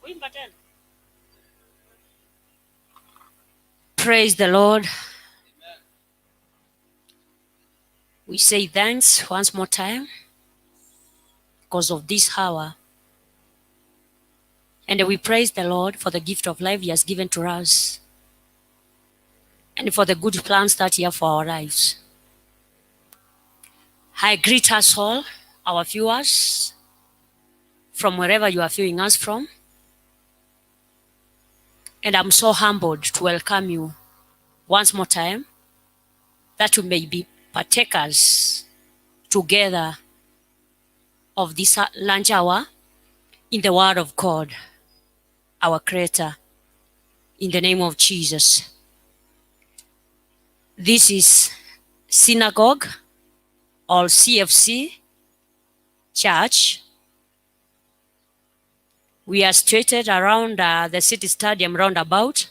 Kuimba tena. Praise the Lord. We say thanks once more time because of this hour. And we praise the Lord for the gift of life He has given to us and for the good plans that He has for our lives. I greet us all, our viewers, from wherever you are viewing us from. And I'm so humbled to welcome you once more time that you may be partakers together of this lunch hour in the Word of God, our Creator, in the name of Jesus. This is Synagogue or CFC Church. We are situated around the City Stadium roundabout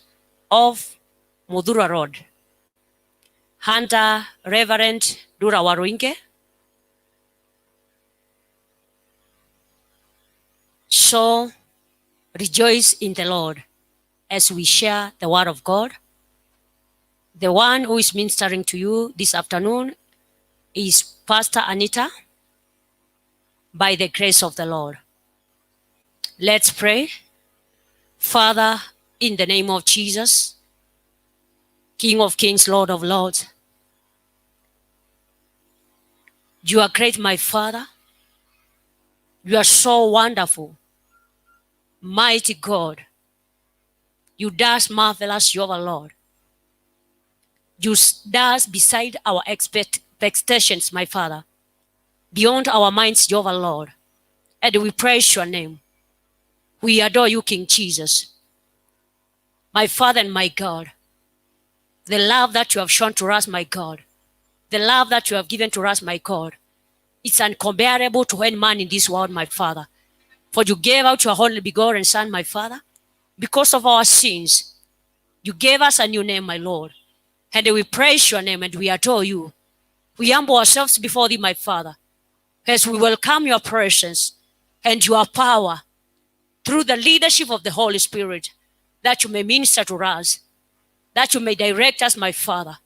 of Muthurwa Road. Hunter Reverend Dura Waruinge. So rejoice in the Lord as we share the word of God. The one who is ministering to you this afternoon is Pastor Anita, by the grace of the Lord. Let's pray. Father, in the name of Jesus, King of Kings, Lord of Lords, you are great, my Father. You are so wonderful, mighty God. You does marvelous, Jehovah Lord. You does beside our expectations, my Father, beyond our minds, Jehovah Lord. And we praise your name. We adore you, King Jesus. My Father and my God, the love that you have shown to us, my God, the love that you have given to us, my God, it's incomparable to any man in this world, my Father. For you gave out your only begotten Son, my Father, because of our sins. You gave us a new name, my Lord. And we praise your name and we adore you. We humble ourselves before thee, my Father, as we welcome your presence and your power through the leadership of the Holy Spirit, that you may minister to us, that you may direct us, my Father.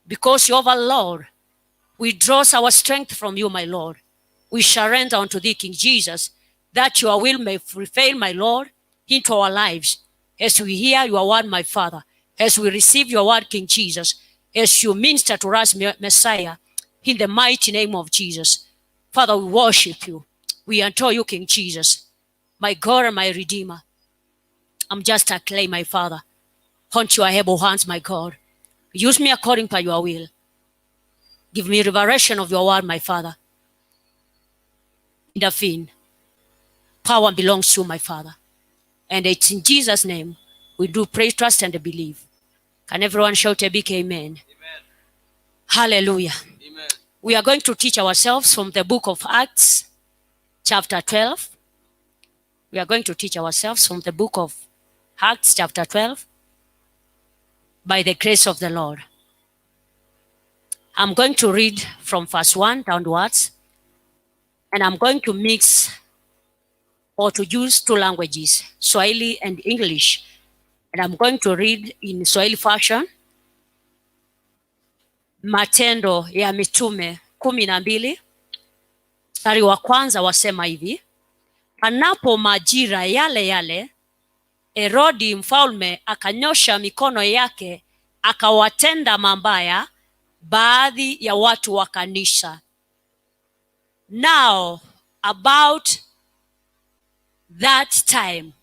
Because you are our Lord, we draw our strength from you, my Lord. We surrender unto thee, King Jesus, that your will may prevail, my Lord, into our lives. As we hear your word, my Father, as we receive your word, King Jesus, as you minister to us, Messiah, in the mighty name of Jesus. Father, we worship you. We adore you, King Jesus, my God and my Redeemer. I'm just a clay, my Father. Hunt your able hands, my God. Use me according to your will. Give me revelation of your word, my Father. Intervene. Power belongs to you, my Father. And it's in Jesus' name we do pray, trust, and believe. Can everyone shout a big amen? Amen. Hallelujah. Amen. We are going to teach ourselves from the book of Acts, chapter 12. We are going to teach ourselves from the book of Acts, chapter 12, by the grace of the Lord. I'm going to read from verse 1 downwards, and I'm going to mix or to use two languages, Swahili and English. And I'm going to read in Swahili fashion. Matendo ya Mitume 12 mstari wa kwanza wasema hivi: panapo majira yale yale, Herodi mfalme akanyosha mikono yake akawatenda mabaya baadhi ya watu wa kanisa. Now about that time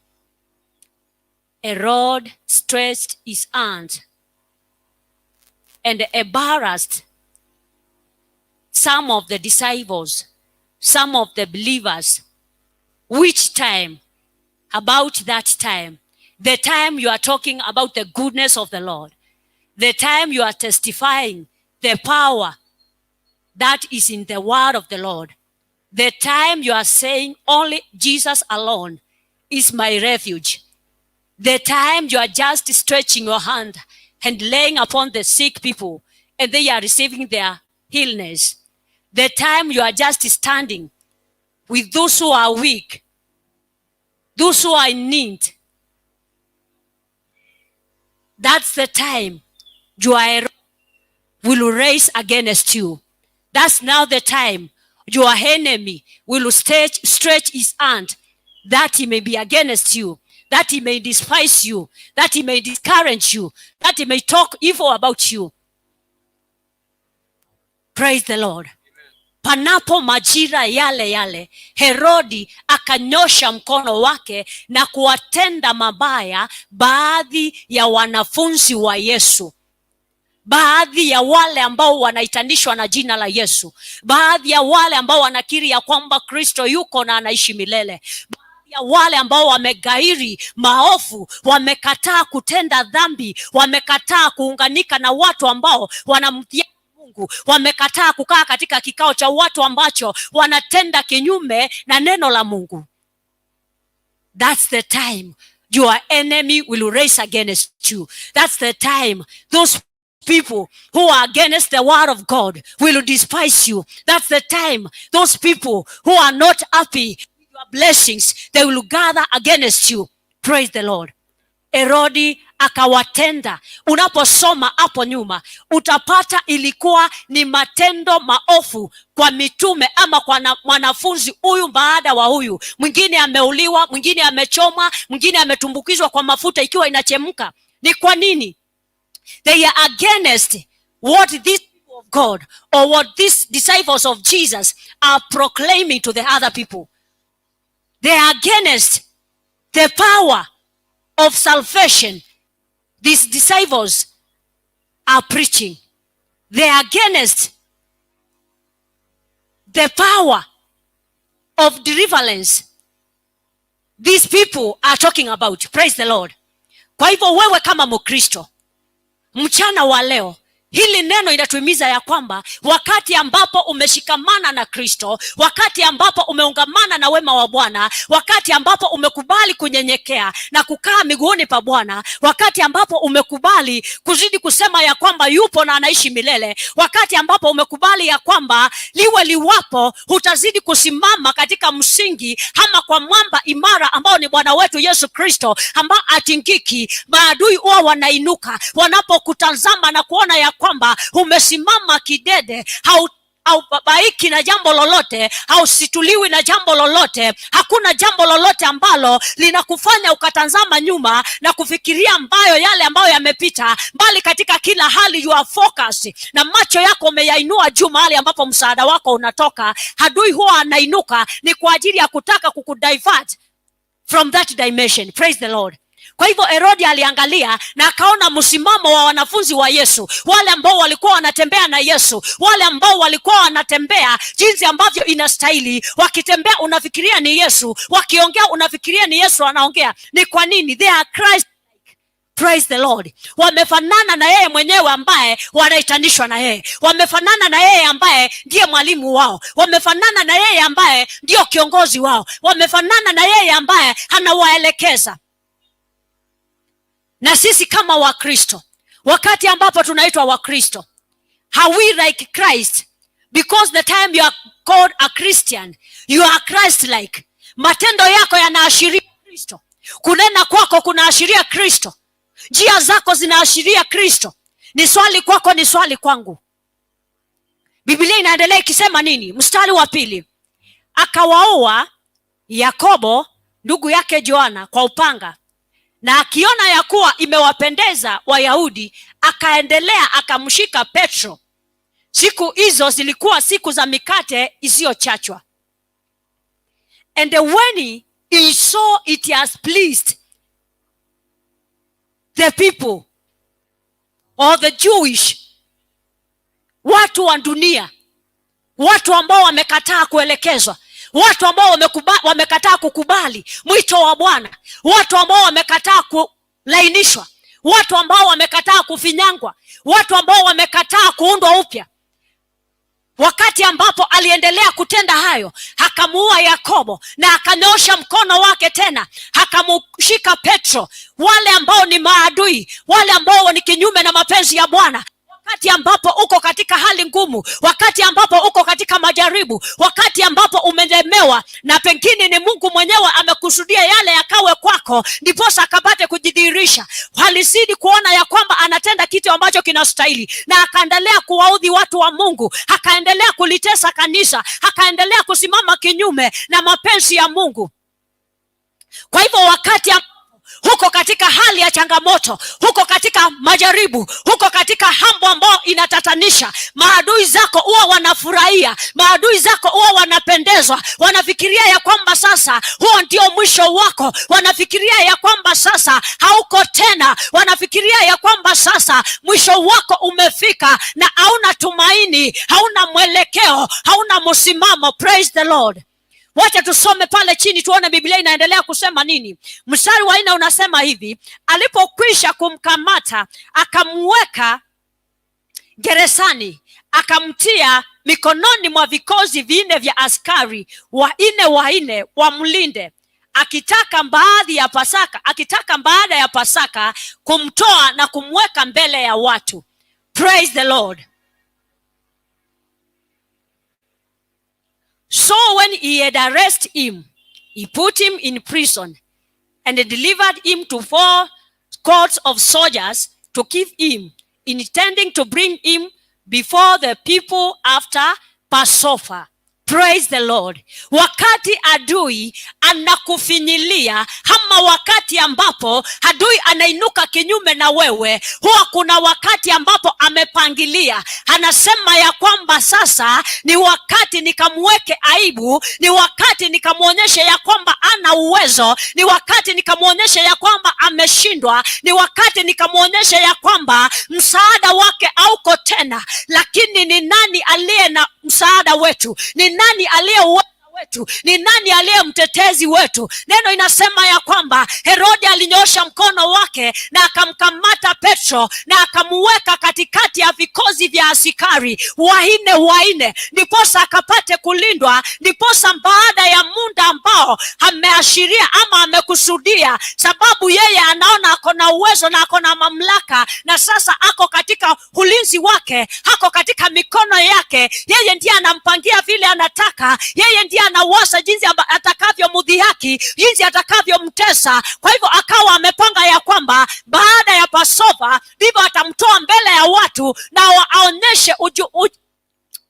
Herod stretched his hand and embarrassed some of the disciples, some of the believers. Which time? About that time. The time you are talking about the goodness of the Lord. The time you are testifying the power that is in the word of the Lord. The time you are saying only Jesus alone is my refuge. The time you are just stretching your hand and laying upon the sick people and they are receiving their illness. The time you are just standing with those who are weak. Those who are in need, that's the time your will raise against you. That's now the time your enemy will stretch his hand that he may be against you, that he may despise you, that he may discourage you, that he may talk evil about you. Praise the Lord. Panapo majira yale yale, Herodi akanyosha mkono wake na kuwatenda mabaya baadhi ya wanafunzi wa Yesu, baadhi ya wale ambao wanaitanishwa na jina la Yesu, baadhi ya wale ambao wanakiri ya kwamba Kristo yuko na anaishi milele, baadhi ya wale ambao wameghairi maovu, wamekataa kutenda dhambi, wamekataa kuunganika na watu ambao wanamtia Mungu, wamekataa kukaa katika kikao cha watu ambacho wanatenda kinyume na neno la Mungu. That's the time your enemy will raise against you. That's the time those people who are against the word of God will despise you. That's the time those people who are not happy with your blessings, they will gather against you. Praise the Lord. Herodi akawatenda. Unaposoma hapo nyuma utapata ilikuwa ni matendo maovu kwa mitume ama kwa mwanafunzi huyu baada wa huyu mwingine ameuliwa, mwingine amechomwa, mwingine ametumbukizwa kwa mafuta ikiwa inachemka. Ni kwa nini? They are against what these people of God or what these disciples of Jesus are proclaiming to the other people. They are against the power of salvation these disciples are preaching. They are against the power of deliverance these people are talking about. Praise the Lord. Kwa hivyo wewe kama Mkristo, mchana wa leo hili neno inatuhimiza ya kwamba wakati ambapo umeshikamana na Kristo, wakati ambapo umeungamana na wema wa Bwana, wakati ambapo umekubali kunyenyekea na kukaa miguuni pa Bwana, wakati ambapo umekubali kuzidi kusema ya kwamba yupo na anaishi milele, wakati ambapo umekubali ya kwamba liwe liwapo, hutazidi kusimama katika msingi ama kwa mwamba imara ambao ni Bwana wetu Yesu Kristo, ambao atingiki. Maadui huwa wanainuka wanapokutazama na kuona ya kwamba umesimama kidete, haubabaiki na jambo lolote, hausituliwi na jambo lolote. Hakuna jambo lolote ambalo linakufanya ukatazama nyuma na kufikiria ambayo yale ambayo yamepita, bali katika kila hali you are focused na macho yako umeyainua juu mahali ambapo msaada wako unatoka. Adui huwa anainuka ni kwa ajili ya kutaka kukudivert from that dimension. Praise the Lord. Kwa hivyo Herodi aliangalia na akaona msimamo wa wanafunzi wa Yesu, wale ambao walikuwa wanatembea na Yesu, wale ambao walikuwa wanatembea jinsi ambavyo inastahili. Wakitembea unafikiria ni Yesu, wakiongea unafikiria ni Yesu anaongea. Ni kwa nini? They are Christ. Praise the Lord. Wamefanana na yeye mwenyewe ambaye wanaitanishwa na yeye, wamefanana na yeye ambaye ndiye mwalimu wao, wamefanana na yeye ambaye ndiyo kiongozi wao, wamefanana na yeye ambaye anawaelekeza. Na sisi kama Wakristo, wakati ambapo tunaitwa Wakristo, are we like Christ? Because the time you are called a Christian, you are Christ like. Matendo yako yanaashiria Kristo, kunena kwako kunaashiria Kristo, njia zako zinaashiria Kristo. Ni swali kwako, ni swali kwangu. Biblia inaendelea ikisema nini? Mstari wa pili, akawaua Yakobo ndugu yake Yohana kwa upanga, na akiona ya kuwa imewapendeza Wayahudi, akaendelea akamshika Petro. Siku hizo zilikuwa siku za mikate isiyochachwa. And when he saw it has pleased the people or the Jewish, watu wa dunia, watu ambao wamekataa kuelekezwa, watu ambao wamekataa kukubali mwito wa Bwana, watu ambao wamekataa kulainishwa, watu ambao wamekataa kufinyangwa, watu ambao wamekataa kuundwa upya. Wakati ambapo aliendelea kutenda hayo, akamuua Yakobo na akanyosha mkono wake tena akamshika Petro. Wale ambao ni maadui, wale ambao ni kinyume na mapenzi ya Bwana, Wakati ambapo uko katika hali ngumu, wakati ambapo uko katika majaribu, wakati ambapo umelemewa, na pengine ni Mungu mwenyewe amekusudia yale yakawe kwako, ndiposa akapate kujidhihirisha. Alizidi kuona ya kwamba anatenda kitu ambacho kinastahili, na akaendelea kuwaudhi watu wa Mungu, akaendelea kulitesa kanisa, akaendelea kusimama kinyume na mapenzi ya Mungu. Kwa hivyo wakati huko katika hali ya changamoto, huko katika majaribu, huko katika hambo ambayo inatatanisha, maadui zako huwa wanafurahia, maadui zako huwa wanapendezwa, wanafikiria ya kwamba sasa huo ndio mwisho wako, wanafikiria ya kwamba sasa hauko tena, wanafikiria ya kwamba sasa mwisho wako umefika na hauna tumaini, hauna mwelekeo, hauna msimamo. Praise the Lord. Wacha tusome pale chini tuone Biblia inaendelea kusema nini. Mstari wa 4 unasema hivi: alipokwisha kumkamata akamweka gerezani, akamtia mikononi mwa vikosi vinne vya askari wanne wanne wamlinde, akitaka baada ya Pasaka kumtoa na kumweka mbele ya watu. Praise the Lord. So when he had arrested him, he put him in prison and delivered him to 4 squads of soldiers to keep him, intending to bring him before the people after Passover. Praise the Lord. Wakati adui anakufinyilia ama wakati ambapo adui anainuka kinyume na wewe, huwa kuna wakati ambapo amepangilia. Anasema ya kwamba sasa ni wakati nikamweke aibu, ni wakati nikamwonyeshe ya kwamba ana uwezo, ni wakati nikamwonyeshe ya kwamba ameshindwa, ni wakati nikamwonyeshe ya kwamba msaada wake hauko tena. Lakini ni nani aliye na msaada wetu? Ni nani aliye uwezo wetu? Ni nani aliye mtetezi wetu? Neno inasema ya kwamba Herode alinyosha mkono wake na akamkamata Petro na akamuweka katikati ya vikosi vya askari wanne wanne, ndiposa akapate kulindwa, ndiposa baada ya muda ambao ameashiria ama amekusudia, sababu yeye anaona ako na uwezo na ako na mamlaka, na sasa ako katika ulinzi wake, ako katika mikono yake, yeye ndiye anampangia vile anataka, yeye ndiye anawaza jinsi atakavyomdhihaki, jinsi atakavyomtesa. Kwa hivyo akawa amepanga ya kwamba baada ya Passover ndivyo atamtoa mbele ya watu na aonyeshe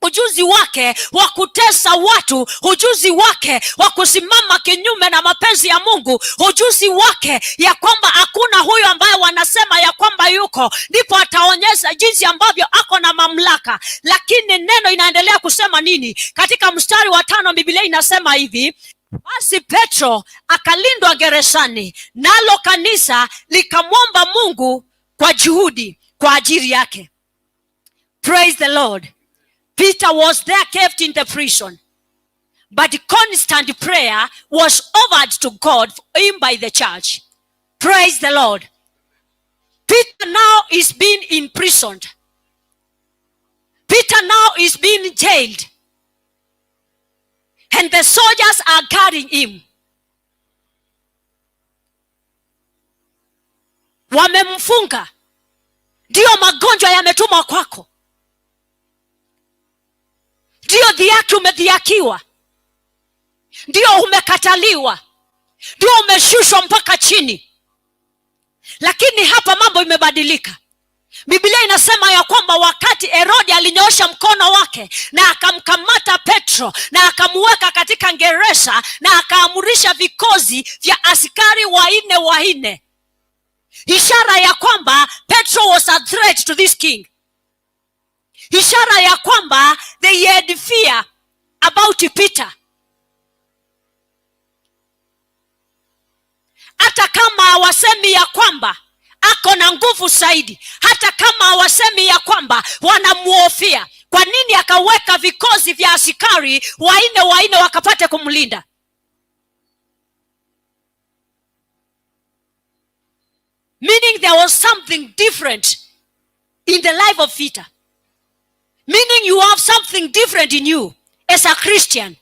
ujuzi wake wa kutesa watu, ujuzi wake wa kusimama kinyume na mapenzi ya Mungu, ujuzi wake ya kwamba hakuna huyo ambaye wanasema ya kwamba yuko, ndipo ataonyesha jinsi ambavyo ako na mamlaka. Lakini neno inaendelea kusema nini? Katika mstari wa 5 Biblia inasema hivi: basi Petro akalindwa gerezani, nalo kanisa likamwomba Mungu kwa juhudi kwa ajili yake. Praise the Lord. Peter was there kept in the prison, but constant prayer was offered to God for him by the church. Praise the Lord. Peter now is being imprisoned. Peter now is being jailed. And the soldiers are guarding him. Wamemfunga. Ndio magonjwa yametumwa kwako. Ndio dhihaki umedhihakiwa. Ndio umekataliwa. Ndio umeshushwa mpaka chini. Lakini hapa mambo imebadilika. Biblia inasema ya kwamba wakati Herode alinyoosha mkono wake na akamkamata Petro na akamweka katika gereza na akaamurisha vikosi vya askari wanne wanne, ishara ya kwamba Petro was a threat to this king, ishara ya kwamba they had fear about Peter. Hata kama hawasemi ya kwamba ako na nguvu zaidi, hata kama hawasemi ya kwamba wanamuhofia, kwa nini akaweka vikosi vya askari wanne wanne wakapate kumlinda? Meaning there was something different in the life of Peter. Meaning you have something different in you as a Christian.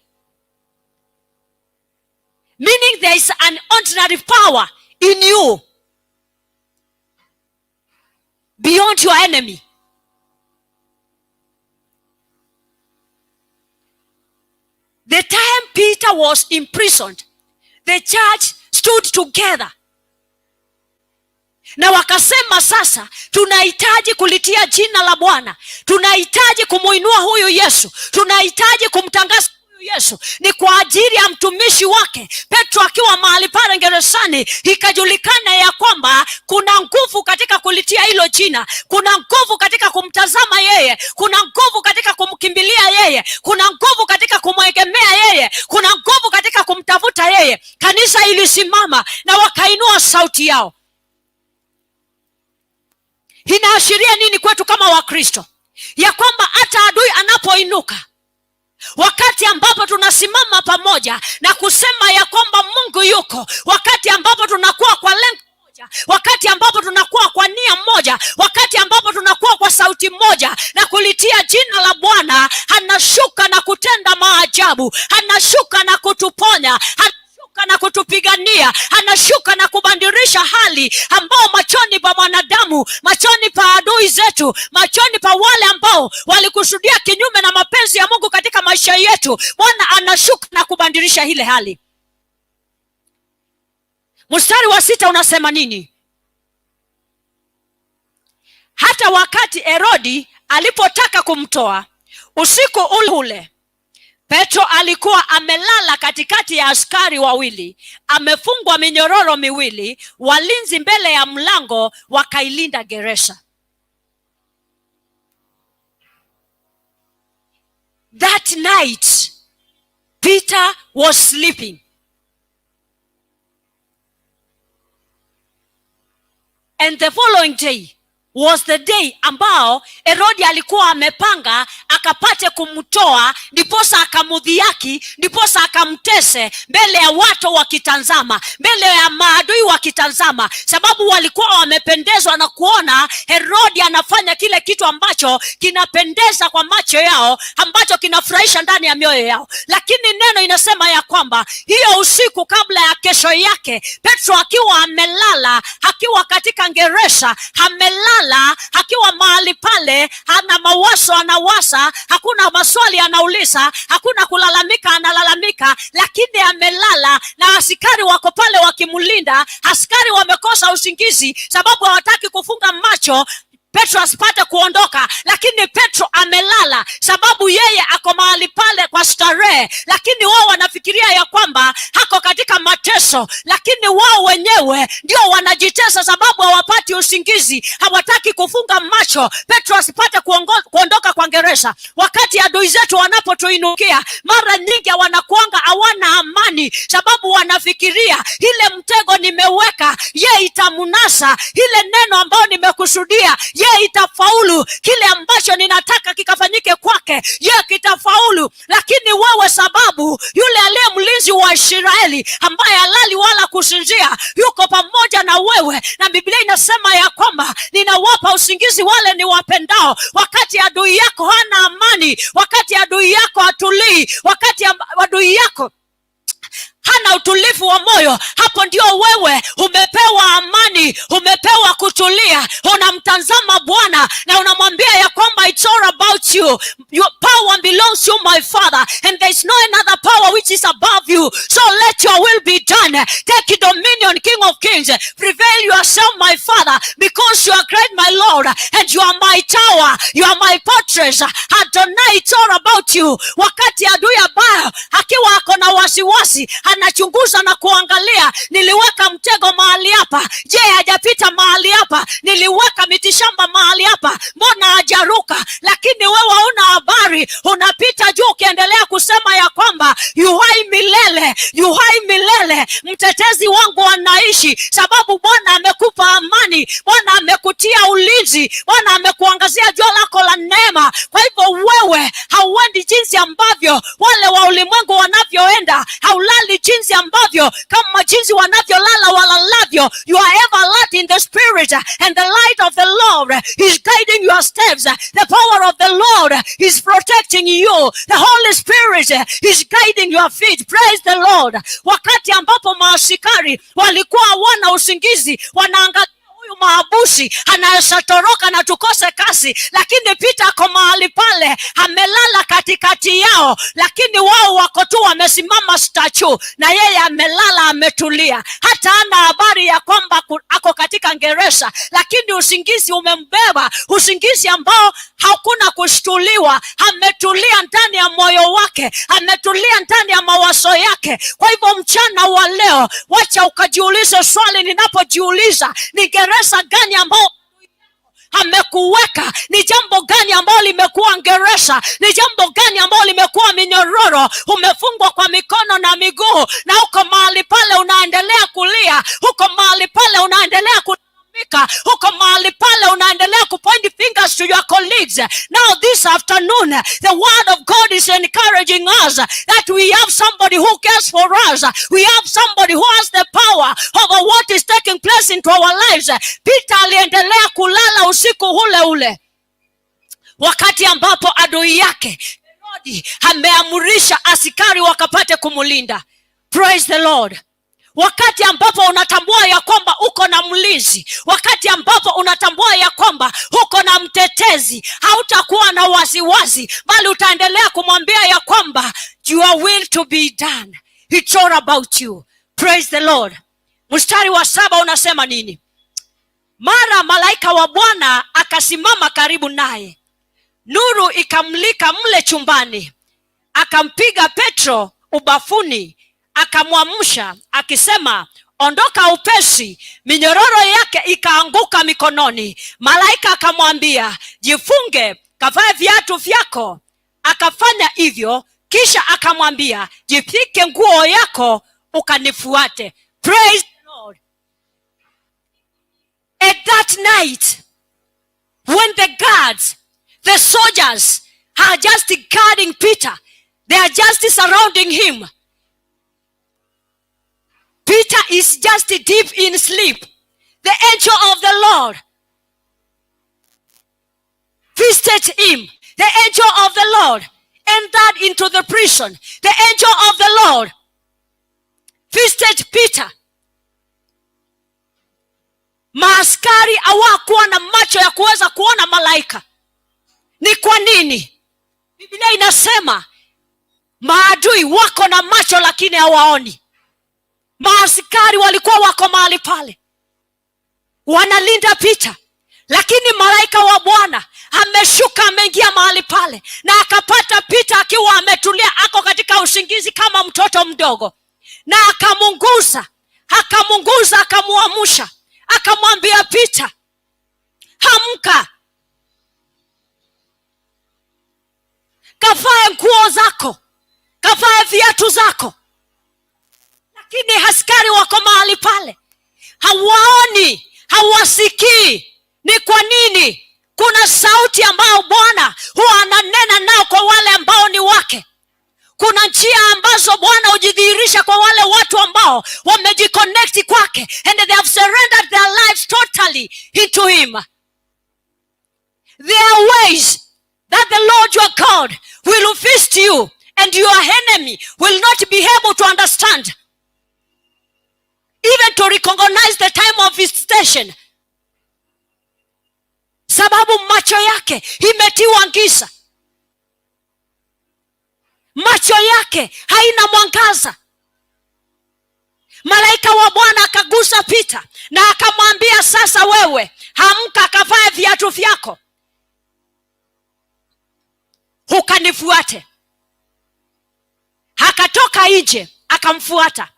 Meaning there is an ordinary power in you beyond your enemy. was imprisoned, the church stood together na wakasema, sasa tunahitaji kulitia jina la Bwana, tunahitaji kumuinua huyu Yesu, tunahitaji kumtangaza huyu Yesu. Ni kwa ajili ya mtumishi wake Petro akiwa mahali pale gerezani, ikajulikana ya kwamba kuna nguvu katika kulitia hilo jina, kuna nguvu katika kumtazama yeye, kuna nguvu katika kumkimbilia yeye, kuna nguvu katika kumwegemea yeye, kuna nguvu katika kumtafuta yeye. Kanisa ilisimama na wakainua sauti yao. Inaashiria nini kwetu kama Wakristo? Ya kwamba hata adui anapoinuka, wakati ambapo tunasimama pamoja na kusema ya kwamba Mungu yuko, wakati ambapo tunakuwa kwa lengo moja, wakati ambapo tunakuwa kwa nia moja, wakati ambapo tunakuwa kwa sauti moja na kulitia jina la Bwana, anashuka na kutenda maajabu, anashuka na kutuponya, anashuka na kutupigania, anashuka na kubadilisha hali ambao machoni pa mwanadamu, machoni pa adui zetu, machoni pa wale ambao walikusudia kinyume na mapenzi ya Mungu katika maisha yetu, Bwana anashuka na kubadilisha ile hali. Mstari wa 6 unasema nini? Hata wakati Herodi alipotaka kumtoa usiku ule ule, Petro alikuwa amelala katikati ya askari wawili, amefungwa minyororo miwili, walinzi mbele ya mlango wakailinda gereza. That night, Peter was sleeping. And the following day was the day ambao Herodi alikuwa amepanga akapate kumtoa, ndiposa akamudhiaki, ndiposa akamtese mbele ya watu wakitazama, mbele ya maadui wakitazama, sababu walikuwa wamependezwa na kuona Herodi anafanya kile kitu ambacho kinapendeza kwa macho yao, ambacho kinafurahisha ndani ya mioyo yao. Lakini neno inasema ya kwamba hiyo usiku kabla ya kesho yake, Petro akiwa amelala, akiwa katika gereza, amelala akiwa mahali pale, hana mawazo, anawasa, hakuna maswali anauliza, hakuna kulalamika, analalamika, lakini amelala na askari wako pale wakimlinda. Askari wamekosa usingizi sababu hawataki kufunga macho Petro asipate kuondoka, lakini Petro amelala sababu yeye ako mahali pale kwa starehe, lakini wao wanafikiria ya kwamba hako katika mateso, lakini wao wenyewe ndio wanajitesa sababu hawapati usingizi, hawataki kufunga macho Petro asipate kuondoka kwa gereza. Wakati adui zetu wanapotuinukia, mara nyingi wanakuanga hawana amani sababu wanafikiria ile mtego nimeweka ye itamunasa, ile neno ambayo nimekusudia ye itafaulu, kile ambacho ninataka kikafanyike kwake ye kitafaulu. Lakini wewe, sababu yule aliye mlinzi wa Israeli ambaye halali wala kusinzia yuko pamoja na wewe, na Biblia inasema ya kwamba ninawapa usingizi wale ni wapendao. Wakati adui yako hana amani, wakati adui yako hatulii, wakati adui yako hana utulivu wa moyo, hapo ndio wewe umepewa amani, umepewa kutulia. Unamtazama Bwana na unamwambia ya kwamba it's all about you, your power belongs to my Father and there is no another power which is above you, so let your will be done. Take dominion, King of Kings. Prevail yourself, my Father, because you are great, my Lord, and you are my tower, you are my fortress. Adonai, it's all about you. Wakati adui ambayo akiwa ako na wasiwasi, anachunguza na kuangalia, niliweka mtego mahali hapa, je, hajapita mahali hapa? Niliweka mitishamba mahali hapa, mbona hajaruka? Lakini wewe huna habari, unapita juu ukiendelea kusema ya kwamba yu hai milele, yu hai milele, mtetezi wangu anaishi, sababu Bwana amekupa amani, Bwana amekutia ulinzi, Bwana amekuangazia jua lako la neema. Kwa hivyo wewe hauendi jinsi ambavyo wale wa ulimwengu wanavyoenda, haulali jinsi ambavyo kama jinsi wanavyolala walalavyo. You are ever alert in the spirit, and the light of the Lord is guiding your steps. The power of the Lord is protecting you. The Holy Spirit is guiding your feet. Praise the Lord. Wakati ambapo maaskari walikuwa hawana usingizi, wanaangalia huyu Huyu mahabusi anaweza toroka na tukose kazi, lakini Peter ako mahali pale, amelala katikati yao, lakini wao wako tu wamesimama statue, na yeye amelala ametulia, hata hana habari ya kwamba ako katika gereza, lakini usingizi umembeba, usingizi ambao hakuna kushtuliwa. Ametulia ndani ya moyo wake, ametulia ndani ya mawazo yake. Kwa hivyo mchana wa leo, wacha ukajiulize swali ninapojiuliza, ni gereza gani ambao amekuweka? Ni jambo gani ambalo limekuwa gereza? Ni jambo gani ambalo limekuwa minyororo? Umefungwa kwa mikono na miguu, na uko mahali pale unaendelea kulia, uko mahali pale unaendelea kulalamika, uko mahali pale unaendelea kupoint fingers to your colleagues. Now this afternoon, the word of God is encouraging us that we have somebody who cares for us. We have somebody who has the power over what is taking place into our lives. Peter aliendelea kulala usiku ule ule, wakati ambapo adui yake Herodi ameamrisha askari wakapate kumulinda. Praise the Lord. Wakati ambapo unatambua ya kwamba uko na mlinzi, wakati ambapo unatambua ya kwamba uko na mtetezi, hautakuwa na wasiwasi, bali utaendelea kumwambia ya kwamba your will to be done. It's all about you. Praise the Lord. Mstari wa 7 unasema nini? Mara malaika wa Bwana akasimama karibu naye, nuru ikamulika mle chumbani, akampiga Petro ubafuni, akamwamsha akisema, ondoka upesi. Minyororo yake ikaanguka mikononi. Malaika akamwambia, jifunge, kavae viatu vyako. Akafanya hivyo, kisha akamwambia, jivike nguo yako ukanifuate. Praise the Lord. At that night, when the guards, the soldiers are just guarding Peter, they are just surrounding him. Peter is just deep in sleep. The angel of the Lord visited him. The angel of the Lord entered into the prison. The angel of the Lord visited Peter. Maaskari hawakuwa na macho ya kuweza kuona malaika. Ni kwa nini? Biblia inasema maadui wako na macho lakini hawaoni. Maaskari walikuwa wako mahali pale wanalinda Peter, lakini malaika wa Bwana ameshuka, ameingia mahali pale na akapata Peter akiwa ametulia, ako katika usingizi kama mtoto mdogo, na akamunguza, akamunguza, akamuamsha, akamwambia Peter, amka, kavae nguo zako, kavae viatu zako. Lakini askari wako mahali pale, hawaoni, hawasikii. Ni kwa nini? Kuna sauti ambayo Bwana huwa ananena nao kwa wale ambao ni wake. Kuna njia ambazo Bwana hujidhihirisha kwa wale watu ambao wamejiconnect kwake and they have surrendered their lives totally into him. There are ways that the Lord your God will visit you and your enemy will not be able to understand, even to recognize the time of visitation, sababu macho yake imetiwa giza, macho yake haina mwangaza. Malaika wa Bwana akagusa Peter na akamwambia, sasa wewe amka, kavae viatu vyako ukanifuate. Akatoka nje akamfuata,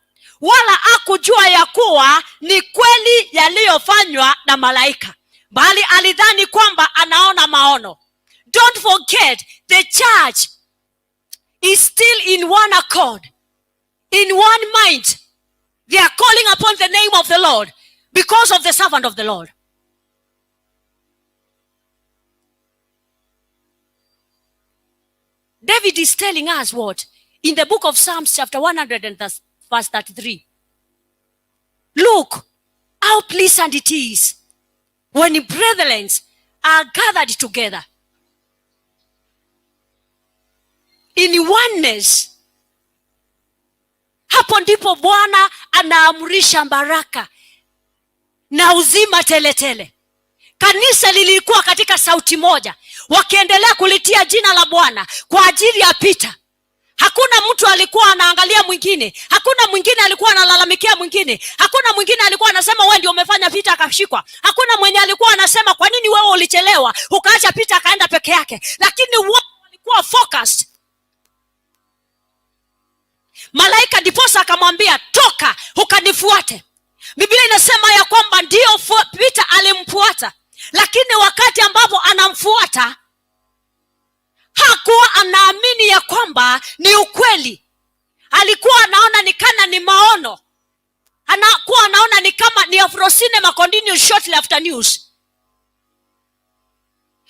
wala hakujua ya kuwa ni kweli yaliyofanywa na malaika, bali alidhani kwamba anaona maono. Don't forget, the church is still in one accord, in one mind. They are calling upon the name of the Lord because of the servant of the Lord. David is telling us what? In the book of Psalms chapter 100 and verse 33. Look how pleasant it is when brethren are gathered together in oneness. Hapo ndipo Bwana anaamrisha baraka. Na uzima teletele. Kanisa lilikuwa katika sauti moja, wakiendelea kulitia jina la Bwana kwa ajili ya Peter. Hakuna mtu alikuwa anaangalia mwingine, hakuna mwingine alikuwa analalamikia mwingine, hakuna mwingine alikuwa anasema, "Wewe ndio umefanya Peter akashikwa." Hakuna mwenye alikuwa anasema, "Kwa nini wewe ulichelewa ukaacha Peter akaenda peke yake?" Lakini wote walikuwa focused. Malaika ndiposa akamwambia, "Toka ukanifuate." Biblia inasema ya kwamba ndio Peter alimfuata, lakini wakati ambapo anamfuata hakuwa anaamini ya kwamba ni ukweli. Alikuwa anaona ni kana ni maono, anakuwa anaona ni kama ni Afro Cinema continues shortly after news,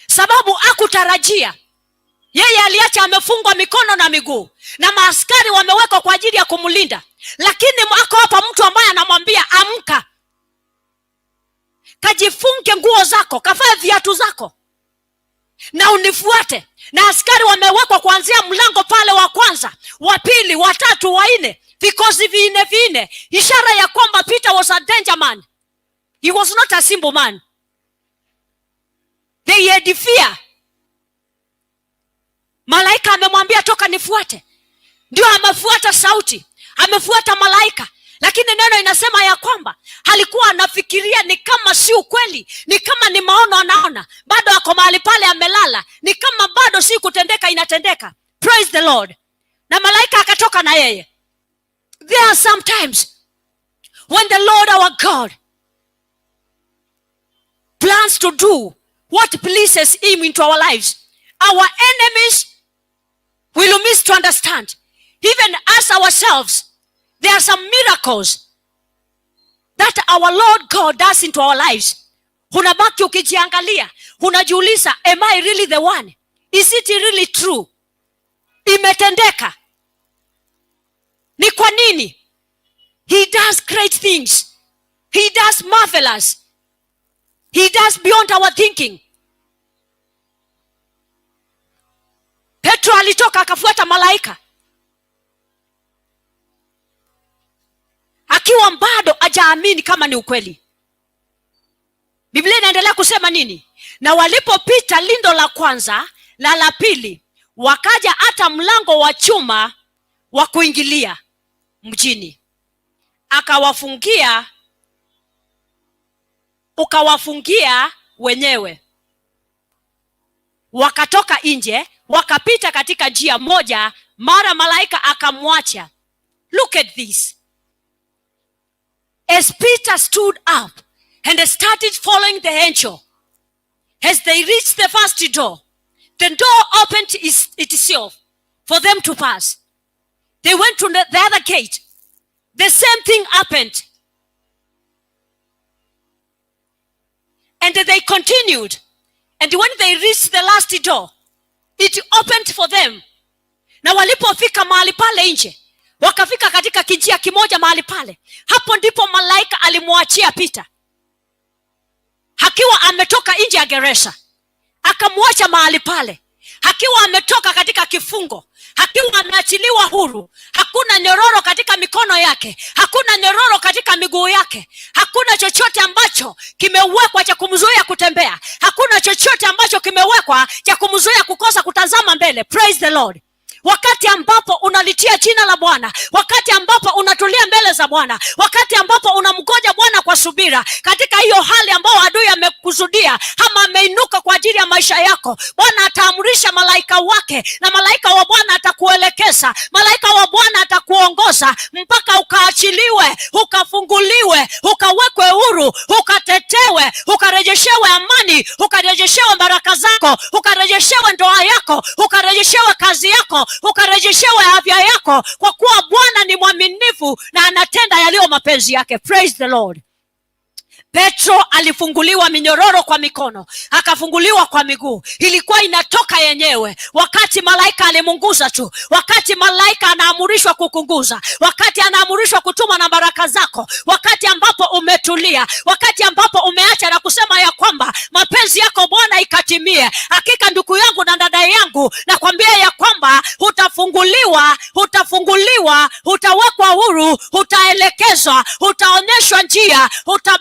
sababu akutarajia. Yeye aliacha amefungwa mikono na miguu na maaskari wamewekwa kwa ajili ya kumlinda, lakini ako hapa mtu ambaye anamwambia, "Amka, kajifunge nguo zako, kavae viatu zako na unifuate." Na askari wamewekwa kuanzia mlango pale wa kwanza, wa pili, wa tatu, wa nne, vikosi vinne vinne, ishara ya kwamba Peter was a danger man. He was not a simple man. They had fear. Malaika amemwambia, "Toka nifuate." Ndio amefuata sauti, amefuata malaika, lakini neno inasema ya kwamba alikuwa anafikiria ni kama si ukweli, ni kama ni maono anaona, bado ako mahali pale amelala, ni kama bado si kutendeka inatendeka. Praise the Lord. Na malaika akatoka na yeye. There are sometimes when the Lord our God plans to do what pleases him into our lives, our enemies will miss to understand. Even us ourselves, there are some miracles that our Lord God does into our lives. Unabaki ukijiangalia, unajiuliza, "Am I really the one? Is it really true? Imetendeka ni kwa nini?" He does great things. He does marvelous. He does beyond our thinking. Petro alitoka akafuata malaika akiwa bado hajaamini kama ni ukweli. Biblia inaendelea kusema nini? Na walipopita lindo la kwanza na la pili, wakaja hata mlango wa chuma wa kuingilia mjini, akawafungia, ukawafungia wenyewe. Wakatoka nje, wakapita katika njia moja, mara malaika akamwacha. Look at this. As Peter stood up and started following the angel, as they reached the first door, the door opened itself for them to pass. They went to the other gate. The same thing happened. And they continued. And when they reached the last door, it opened for them. Na walipofika mahali pale nje, wakafika katika kijia kimoja mahali pale, hapo ndipo malaika alimwachia Peter akiwa ametoka nje ya gereza, akamwacha mahali pale akiwa ametoka katika kifungo, akiwa ameachiliwa huru. Hakuna nyororo katika mikono yake, hakuna nyororo katika miguu yake, hakuna chochote ambacho kimewekwa cha kumzuia kutembea, hakuna chochote ambacho kimewekwa cha kumzuia kukosa kutazama mbele. Praise the Lord. Wakati ambapo unalitia jina la Bwana, wakati ambapo unatulia mbele za Bwana, wakati ambapo unamgoja Bwana kwa subira katika hiyo hali ambayo adui amekusudia ama ameinuka kwa ajili ya maisha yako, Bwana ataamrisha malaika wake, na malaika wa Bwana atakuelekeza, malaika wa Bwana atakuongoza mpaka ukaachiliwe, ukafunguliwe, ukawekwe huru, ukatetewe, ukarejeshewe amani, ukarejeshewe baraka zako, ukarejeshewe ndoa yako, ukarejeshewe kazi yako, ukarejeshewe afya yako, kwa kuwa Bwana ni mwaminifu na anatenda yaliyo mapenzi yake. Praise the Lord. Petro alifunguliwa minyororo kwa mikono, akafunguliwa kwa miguu, ilikuwa inatoka yenyewe. Wakati malaika alimunguza tu, wakati malaika anaamrishwa kukunguza, wakati anaamrishwa kutuma na baraka zako, wakati ambapo umetulia, wakati ambapo umeacha na kusema ya kwamba mapenzi yako Bwana ikatimie. Hakika ndugu yangu na dada yangu, nakwambia ya kwamba kwamba utafunguliwa, utafunguliwa, utawekwa huru, utaelekezwa, utaonyeshwa njia,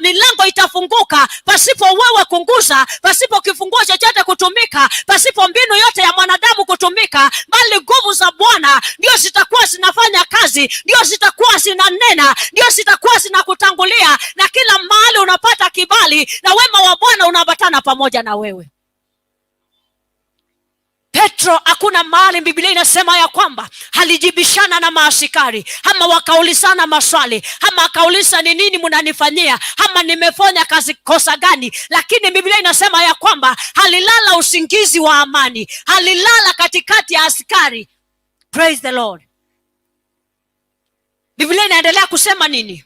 milango itafunguka pasipo wewe kunguza, pasipo kifunguo chochote kutumika, pasipo mbinu yote ya mwanadamu kutumika, bali nguvu za Bwana ndio zitakuwa zinafanya kazi, ndio zitakuwa zinanena, ndio zitakuwa zinakutangulia, na kila mahali unapata kibali na wema wa Bwana unaambatana pamoja na wewe. Petro, hakuna mahali Biblia inasema ya kwamba alijibishana na maaskari ama wakaulizana maswali ama akauliza ni nini mnanifanyia ama nimefanya kazi kosa gani, lakini Biblia inasema ya kwamba alilala usingizi wa amani, alilala katikati ya askari. Praise the Lord. Biblia inaendelea kusema nini?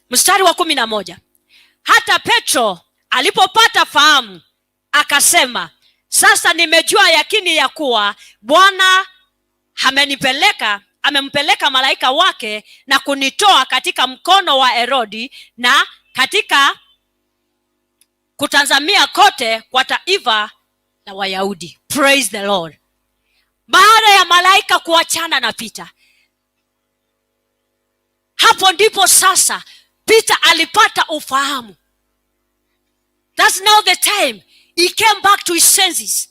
Mstari wa 11. Hata Petro alipopata fahamu akasema, sasa nimejua yakini ya kuwa Bwana amempeleka malaika wake na kunitoa katika mkono wa Herodi na katika kutazamia kote kwa taifa la Wayahudi. Praise the Lord. Baada ya malaika kuachana na Peter, hapo ndipo sasa Peter alipata ufahamu. That's now the time he came back to his senses.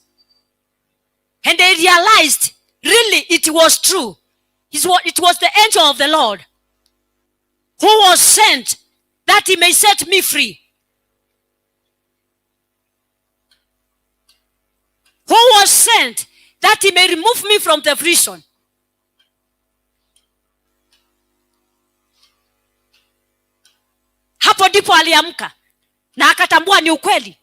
And they realized, really, it was true. It was the angel of the Lord who was sent that he may set me free. Who was sent that he may remove me from the prison. Hapo ndipo aliamka na akatambua ni ukweli.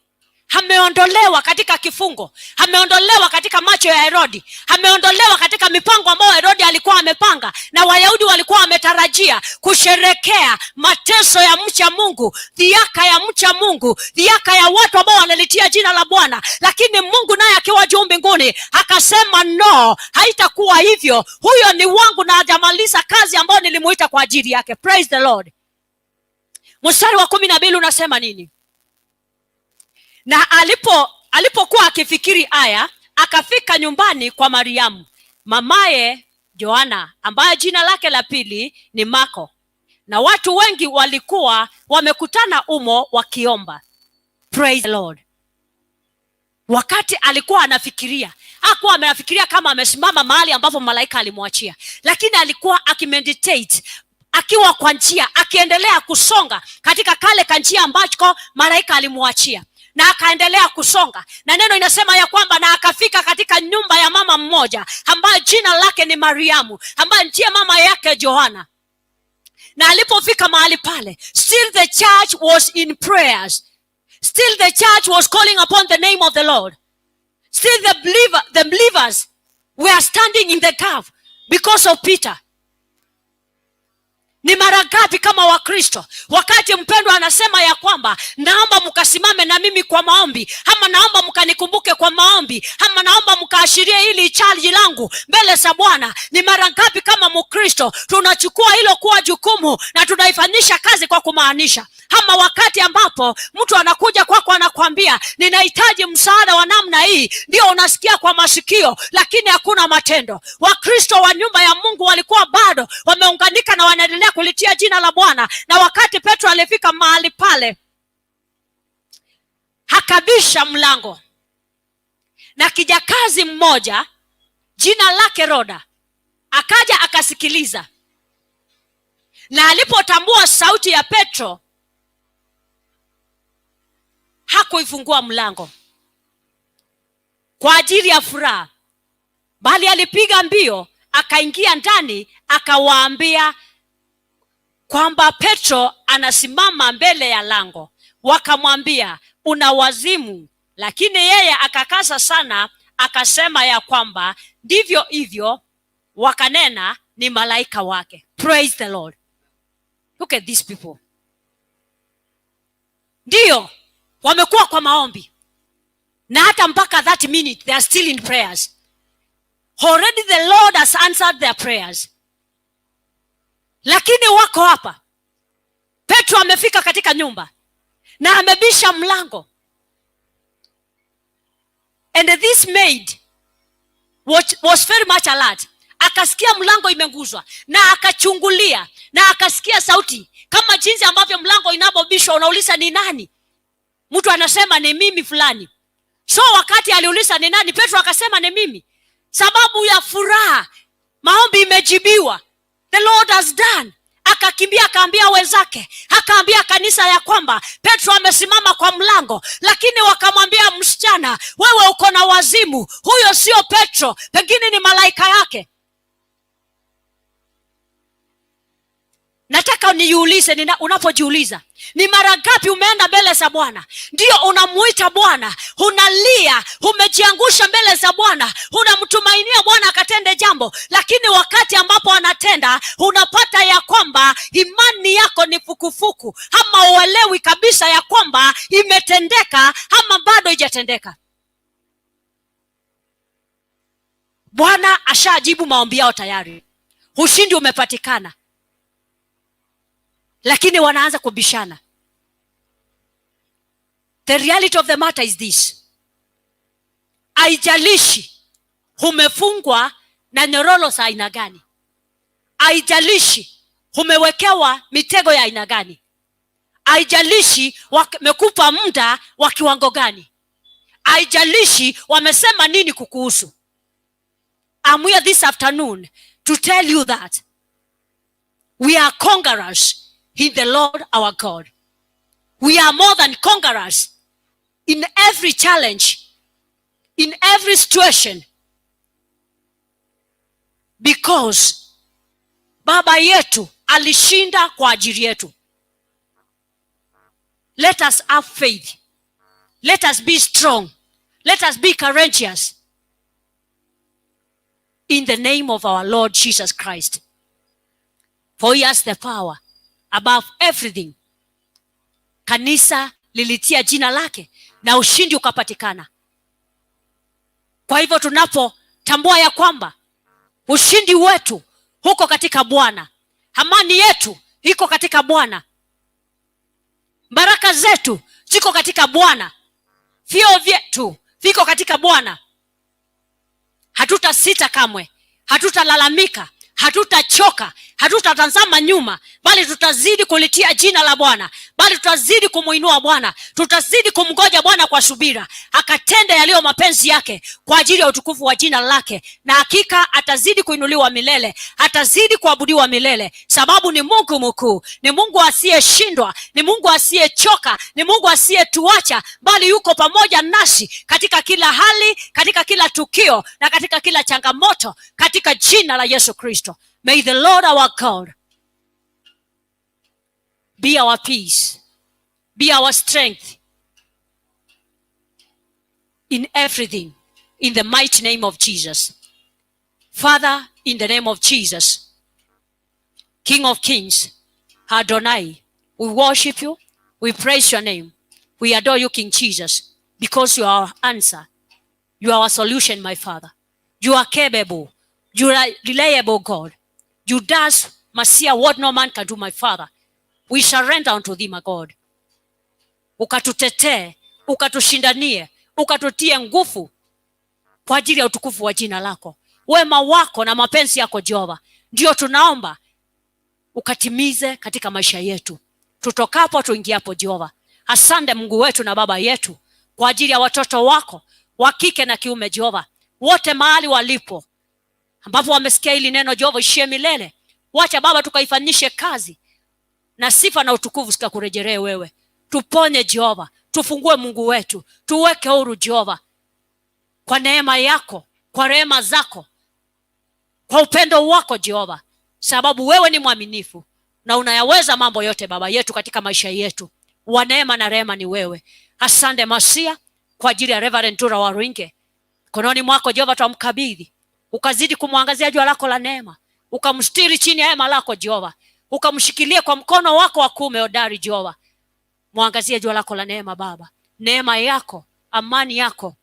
Ameondolewa katika kifungo, ameondolewa katika macho ya Herodi, ameondolewa katika mipango ambayo Herodi alikuwa amepanga na Wayahudi walikuwa wametarajia kusherekea mateso ya mcha Mungu, dhiaka ya mcha Mungu, dhiaka ya watu ambao wanalitia jina la Bwana. Lakini Mungu naye akiwa juu mbinguni akasema no, haitakuwa hivyo. Huyo ni wangu na hajamaliza kazi ambayo nilimuita kwa ajili yake. Praise the Lord. Mstari wa 12 unasema nini? Na alipokuwa akifikiri haya, akafika nyumbani kwa Mariamu mamaye Yohana, ambaye jina lake la pili ni Marko, na watu wengi walikuwa wamekutana umo wakiomba. Praise the Lord. Wakati alikuwa anafikiria, hakuwa amefikiria kama amesimama mahali ambapo malaika alimwachia, lakini alikuwa akimeditate akiwa kwa njia, akiendelea kusonga katika kale kanjia ambako malaika alimwachia. Na akaendelea kusonga, na neno inasema ya kwamba na akafika katika nyumba ya mama mmoja ambaye jina lake ni Mariamu, ambaye ndiye mama yake Yohana. Na alipofika mahali pale, still the church was in prayers. Still the church was calling upon the name of the Lord. Still the believers were standing in the gap because of Peter. Ni mara ngapi kama Wakristo wakati mpendwa anasema ya kwamba naomba mkasimame na mimi kwa maombi, ama naomba mkanikumbuke kwa maombi, ama naomba mkaashirie hili charge langu mbele za Bwana. Ni mara ngapi kama Mkristo tunachukua hilo kuwa jukumu na tunaifanyisha kazi kwa kumaanisha? Ama wakati ambapo mtu anakuja kwako anakuambia ninahitaji msaada wa namna hii, ndio unasikia kwa masikio lakini hakuna matendo. Wakristo wa nyumba ya Mungu walikuwa bado wameunganika na wanaendelea kulitia jina la Bwana. Na wakati Petro alifika mahali pale, akabisha mlango, na kijakazi mmoja jina lake Roda akaja akasikiliza, na alipotambua sauti ya Petro hakuifungua mlango kwa ajili ya furaha, bali alipiga mbio akaingia ndani akawaambia kwamba Petro anasimama mbele ya lango. Wakamwambia una wazimu, lakini yeye akakaza sana akasema ya kwamba ndivyo hivyo, wakanena ni malaika wake. Praise the Lord. Look at these people. Ndio wamekuwa kwa maombi, na hata mpaka that minute they are still in prayers. Already the Lord has answered their prayers, lakini wako hapa. Petro amefika katika nyumba na amebisha mlango. And this maid was very much alert. Akasikia mlango imeguzwa na akachungulia na akasikia sauti kama jinsi ambavyo mlango inapobishwa, unauliza ni nani, mtu anasema ni mimi fulani. So wakati aliuliza ni nani, Petro akasema ni mimi. Sababu ya furaha, maombi imejibiwa, the Lord has done. Akakimbia akaambia wenzake, akaambia kanisa ya kwamba Petro amesimama kwa mlango, lakini wakamwambia msichana, wewe uko na wazimu, huyo sio Petro, pengine ni malaika yake. Nataka niulize, unapojiuliza ni mara ngapi umeenda mbele za Bwana, ndio unamuita Bwana, unalia, umejiangusha mbele za Bwana, unamtumainia Bwana akatende jambo, lakini wakati ambapo anatenda unapata ya kwamba imani yako ni fukufuku, ama uelewi kabisa ya kwamba imetendeka ama bado haijatendeka. Bwana ashajibu maombi yao tayari, ushindi umepatikana, lakini wanaanza kubishana. The reality of the matter is this: haijalishi umefungwa na nyororo za aina gani, haijalishi umewekewa mitego ya aina gani, haijalishi wamekupa muda wa kiwango gani, haijalishi wamesema nini kukuhusu. I'm here this afternoon to tell you that we are conquerors in the Lord our God. We are more than conquerors in every challenge, in every situation, because Baba yetu alishinda kwa ajili yetu. Let us have faith. Let us be strong. Let us be courageous. In the name of our Lord Jesus Christ. For he has the power above everything. Kanisa lilitia jina lake na ushindi ukapatikana. Kwa hivyo tunapotambua ya kwamba ushindi wetu huko katika Bwana, amani yetu iko katika Bwana, baraka zetu ziko katika Bwana, vyeo vyetu viko katika Bwana, hatutasita kamwe, hatutalalamika, hatutachoka, hatutatazama nyuma, bali tutazidi kulitia jina la Bwana, bali tutazidi kumuinua Bwana, tutazidi kumgoja Bwana kwa subira, akatende yaliyo mapenzi yake kwa ajili ya utukufu wa jina lake, na hakika atazidi kuinuliwa milele, atazidi kuabudiwa milele, sababu ni Mungu mkuu, ni Mungu asiyeshindwa, ni Mungu asiyechoka, ni Mungu asiyetuacha, bali yuko pamoja nasi katika kila hali, katika kila tukio na katika kila changamoto, katika jina la Yesu Kristo. May the Lord our God be our peace, be our strength in everything, in the mighty name of Jesus. Father, in the name of Jesus, King of Kings, Adonai, we worship you, we praise your name, we adore you, King Jesus, because you are our answer, you are our solution, my Father. You are capable, you are reliable, God. You does, Messiah, what no man can do, my Father. We surrender unto thee, my God. Ukatutetee, ukatushindanie, ukatutie nguvu kwa ajili ya utukufu wa jina lako. Wema wako na mapenzi yako Jehova, ndio tunaomba ukatimize katika maisha yetu, tutokapo tuingiapo Jehova. Asante Mungu wetu na Baba yetu kwa ajili ya watoto wako wa kike na kiume Jehova, wote mahali walipo, ambapo wamesikia hili neno Jehova, ishie milele. Wacha Baba tukaifanyishe kazi, na sifa na utukufu zikakurejelee wewe. Tuponye Jehova, tufungue Mungu wetu, tuweke huru Jehova, kwa neema yako, kwa rehema zako, kwa upendo wako Jehova, sababu wewe ni mwaminifu na unayaweza mambo yote Baba yetu katika maisha yetu. Wa neema na rehema ni wewe. Asante Masia kwa ajili ya Reverend Tura Waruinge, kononi mwako Jehova twamkabidhi, ukazidi kumwangazia jua lako la neema, ukamstiri chini ya hema lako Jehova, ukamshikilie kwa mkono wako wa kuume hodari Jehova. Mwangazie jua lako la neema Baba, neema yako, amani yako,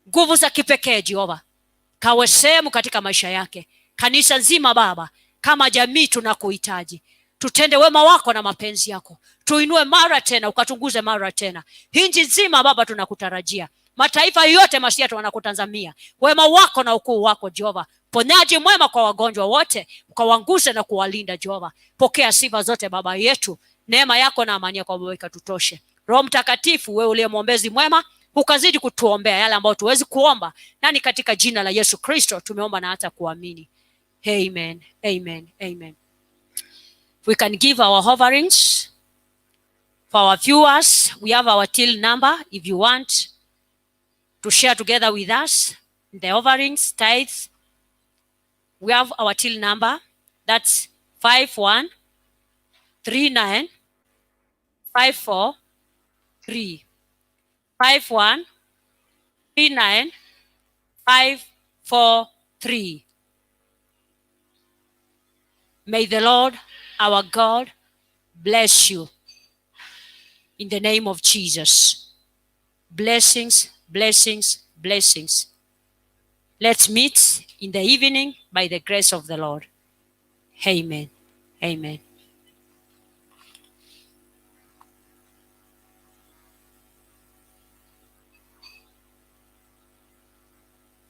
nguvu za kipekee Jehova, kawe sehemu katika maisha yake. Kanisa nzima Baba, kama jamii tunakuhitaji. Tutende wema wako na mapenzi yako, tuinue mara tena, ukatunguze mara tena. Nchi nzima Baba tunakutarajia. Mataifa yote Masia wanakutazamia wema wako na ukuu wako Jehova, ponyaji mwema kwa wagonjwa wote, ukawanguse na kuwalinda Jehova. Pokea sifa zote Baba yetu, neema yako na amani yako Baba ikatutoshe. Roho Mtakatifu, wewe uliye mwombezi mwema, ukazidi kutuombea yale ambayo tuwezi kuomba, na ni katika jina la Yesu Kristo tumeomba na hata kuamini. Amen, amen, amen. We can give our offerings. For our viewers, we have our till number if you want to share together with us the offerings, tithes. We have our till number. That's 5139543. 5139543. May the Lord our God bless you in the name of Jesus. Blessings, blessings, blessings. Let's meet in the evening by the grace of the Lord. Amen. Amen.